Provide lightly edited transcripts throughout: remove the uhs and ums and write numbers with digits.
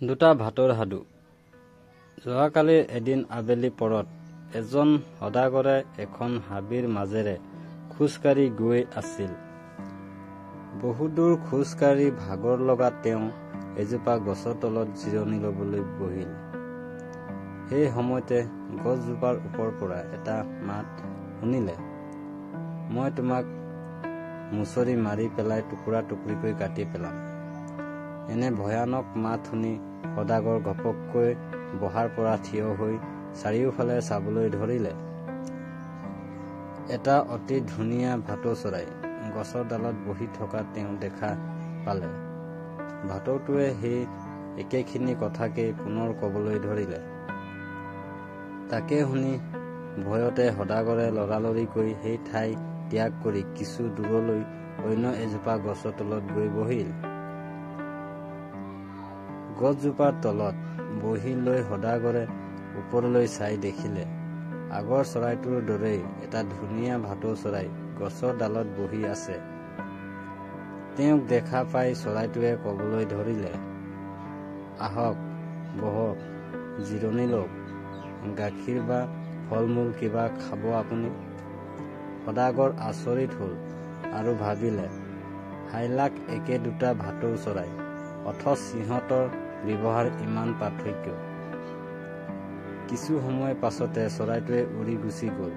দুটা ভাটৌৰ সাধু। যোৱাকালিৰ এদিন আবেলি পৰত এজন সদাগৰে এখন হাবিৰ মাজেৰে খোজকাঢ়ি গৈ আছিল। বহুদূৰ খোজকাঢ়ি ভাগৰ লগাত তেওঁ এজোপা গছৰ তলত জিৰণি ল'বলৈ বহিল। সেই সময়তে গছজোপাৰ ওপৰৰ পৰা এটা মাত শুনিলে, মই তোমাক মুচৰি মাৰি পেলাই টুকুৰা টুকুৰিকৈ কাটি পেলাম। এনে ভয়ানক মাত শুনি সদাগৰ ঘপককৈ বহাৰ পৰা থিয় হৈ চাৰিওফালে চাবলৈ ধৰিলে। এটা অতি ধুনীয়া ভাটৌ চৰাই গছৰ ডালত বহি থকা তেওঁ দেখা পালে। ভাটৌটোৱে সেই একেখিনি কথাকেই পুনৰ ক'বলৈ ধৰিলে। তাকে শুনি ভয়তে সদাগৰে লৰালৰিকৈ সেই ঠাই ত্যাগ কৰি কিছু দূৰলৈ অন্য এজোপা গছৰ তলত গৈ বহিল। গছজোপাৰ তলত বহি লৈ সদাগৰে ওপৰলৈ চাই দেখিলে, আগৰ চৰাইটোৰ দৰেই এটা ধুনীয়া ভাটৌ চৰাই গছৰ ডালত বহি আছে। তেওঁক দেখা পাই চৰাইটোৱে ক'বলৈ ধৰিলে, আহক, বহক, জিৰণি লওক, গাখীৰ বা ফল-মূল কিবা খাব আপুনি? সদাগৰ আচৰিত হ'ল আৰু ভাবিলে, হাইলাখ একে দুটা ভাটৌ চৰাই, অথচ সিহঁতৰ ব্যৱহাৰ ইমান পাৰ্থক্য। কিছু সময় পাছতে চৰাইটোৱে উৰি গুচি গ'ল।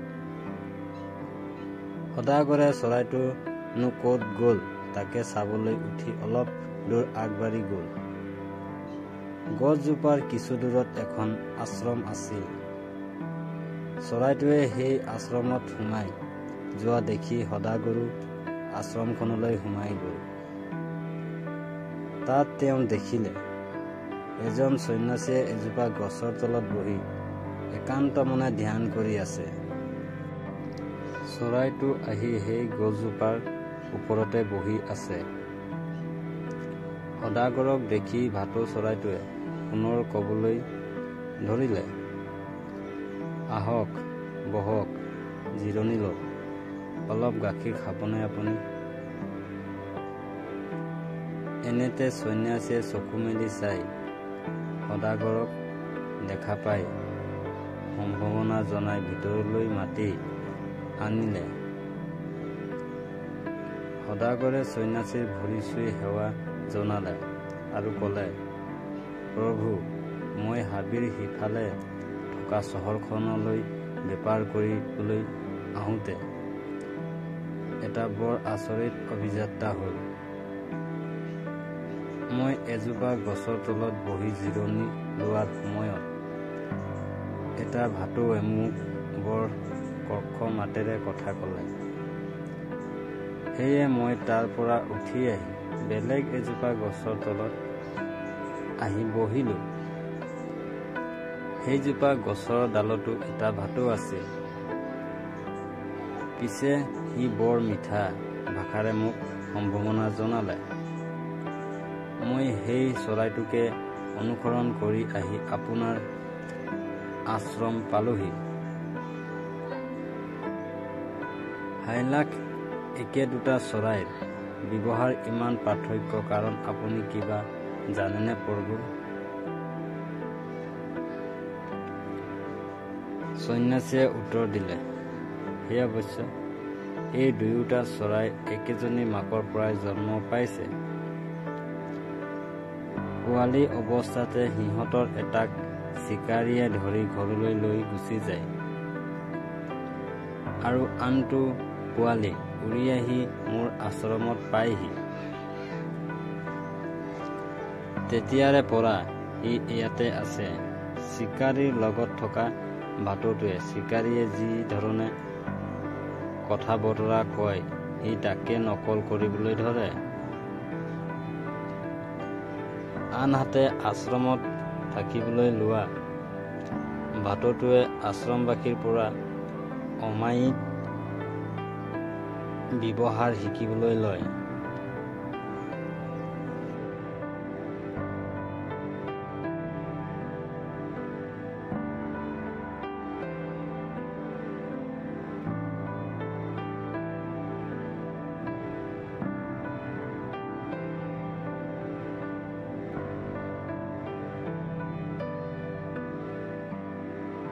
সদাগৰে চৰাইটোনো ক'ত গ'ল তাকে চাবলৈ উঠি অলপ দূৰ আগবাঢ়ি গ'ল। গছজোপাৰ কিছু দূৰত এখন আশ্ৰম আছিল। চৰাইটোৱে সেই আশ্ৰমত সোমাই যোৱা দেখি সদাগৰো আশ্ৰমখনলৈ সোমাই গ'ল। তাত তেওঁ দেখিলে, এজন সন্যাসীয়ে এজোপা গছৰ তলত বহি একান্ত মনে ধ্যান কৰি আছে। চৰাইটো আহি সেই গছজোপাৰ ওপৰতে বহি আছে। সদাগৰক দেখি ভাটৌ চৰাইটোৱে পুনৰ ক'বলৈ ধৰিলে, আহক, বহক, জিৰণি লওক, অলপ গাখীৰ খাবনে আপুনি? এনেতে সন্যাসীয়ে চকু মেলি চাই সদাগৰক দেখা পাই সম্ভাষণ জনাই ভিতৰলৈ মাতি আনিলে। সদাগৰে সন্যাসীৰ ভৰি চুই সেৱা জনালে আৰু ক'লে, প্ৰভু, মই হাবিৰ সিফালে থকা চহৰখনলৈ বেপাৰ কৰিবলৈ আহোঁতে এটা বৰ আচৰিত অভিযাত্ৰা হ'ল। মই এজোপা গছৰ তলত বহি জিৰণি লোৱাৰ সময়ত এটা ভাটৌৱে মোক বৰ কৰ্কশ মাতেৰে কথা ক'লে। সেয়ে মই তাৰ পৰা উঠি আহি বেলেগ এজোপা গছৰ তলত আহি বহিলোঁ। সেইজোপা গছৰ ডালতো এটা ভাটৌ আছিল। পিছে সি বৰ মিঠা ভাষাৰে মোক সম্ভাষণ জনালে। মই সেই চৰাইটোকে অনুসৰণ কৰি আহি আপোনাৰ আশ্ৰম পালোহি। হাইলাখ একে দুটা চৰাইৰ ব্যৱহাৰ ইমান পাৰ্থক্য, কাৰণ আপুনি কিবা জানেনে প্ৰভু? সন্যাসীয়ে উত্তৰ দিলে, হে অৱশ্য, এই দুয়োটা চৰাই একেজনী মাকৰ পৰাই জন্ম পাইছে। পোৱালি অৱস্থাতে সিহঁতৰ এটাক চিকাৰীয়ে ধৰি ঘৰলৈ লৈ গুচি যায় আৰু আনটো পোৱালি উৰি আহি মোৰ আশ্ৰমত পায়হি। তেতিয়াৰে পৰা সি ইয়াতে আছে। চিকাৰীৰ লগত থকা ভাটৌটোৱে চিকাৰীয়ে যি ধৰণে কথা বতৰা কয়, সি তাকে নকল কৰিবলৈ ধৰে। আনহাতে আশ্ৰমত থাকিবলৈ লোৱা ভাটৌটোৱে আশ্ৰমবাসীৰ পৰা অমায়িক ব্যৱহাৰ শিকিবলৈ লয়।